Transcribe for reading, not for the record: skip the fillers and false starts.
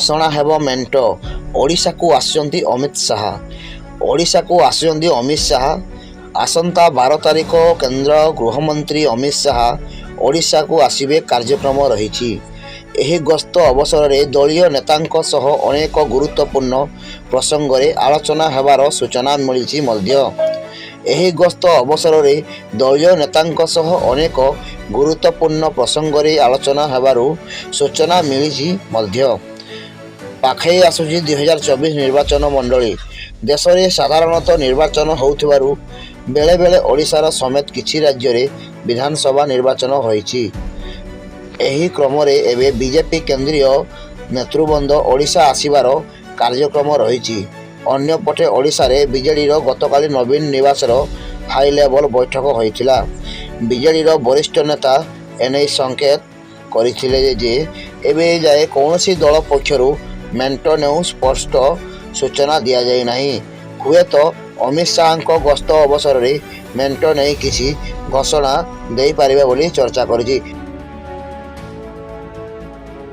ଘୋଷଣା ହେବ ମେଣ୍ଟ। ଓଡ଼ିଶାକୁ ଆସୁଛନ୍ତି ଅମିତ ଶାହା। ଓଡ଼ିଶାକୁ ଆସୁଛନ୍ତି ଅମିତ ଶାହା। ଆସନ୍ତା 12 ତାରିଖ କେନ୍ଦ୍ର ଗୃହମନ୍ତ୍ରୀ ଅମିତ ଶାହା ଓଡ଼ିଶାକୁ ଆସିବେ କାର୍ଯ୍ୟକ୍ରମ ରହିଛି। ଏହି ଗସ୍ତ ଅବସରରେ ଦଳୀୟ ନେତାଙ୍କ ସହ ଅନେକ ଗୁରୁତ୍ୱପୂର୍ଣ୍ଣ ପ୍ରସଙ୍ଗରେ ଆଲୋଚନା ହେବାର ସୂଚନା ମିଳିଛି ମଧ୍ୟ। ଏହି ଗସ୍ତ ଅବସରରେ ଦଳୀୟ ନେତାଙ୍କ ସହ ଅନେକ ଗୁରୁତ୍ୱପୂର୍ଣ୍ଣ ପ୍ରସଙ୍ଗରେ ଆଲୋଚନା ହେବାରୁ ସୂଚନା ମିଳିଛି ମଧ୍ୟ। ପାଖେଇ ଆସୁଛି 2024 ନିର୍ବାଚନ ମଣ୍ଡଳୀ। ଦେଶରେ ସାଧାରଣତଃ ନିର୍ବାଚନ ହେଉଥିବାରୁ ବେଳେବେଳେ ଓଡ଼ିଶାର ସମେତ କିଛି ରାଜ୍ୟରେ ବିଧାନସଭା ନିର୍ବାଚନ ହୋଇଛି। ଏହି କ୍ରମରେ ଏବେ ବିଜେପି କେନ୍ଦ୍ରୀୟ ନେତୃବୃନ୍ଦ ଓଡ଼ିଶା ଆସିବାର କାର୍ଯ୍ୟକ୍ରମ ରହିଛି। ଅନ୍ୟପଟେ ଓଡ଼ିଶାରେ ବିଜେଡ଼ିର ଗତକାଲି ନବୀନ ନିବାସର ହାଇଲେଭଲ୍ ବୈଠକ ହୋଇଥିଲା। ବିଜେଡ଼ିର ବରିଷ୍ଠ ନେତା ଏନେଇ ସଂକେତ କରିଥିଲେ ଯେ, ଏବେ ଯାଏ କୌଣସି ଦଳ ପକ୍ଷରୁ ମେଣ୍ଟ ନେଇ ସ୍ପଷ୍ଟ ସୂଚନା ଦିଆଯାଇ ନାହିଁ। ହୁଏତ ଅମିତ ଶାହାଙ୍କ ଗସ୍ତ ଅବସରରେ ମେଣ୍ଟ ନେଇ କିଛି ଘୋଷଣା ଦେଇପାରିବେ ବୋଲି ଚର୍ଚ୍ଚା କରୁଛି।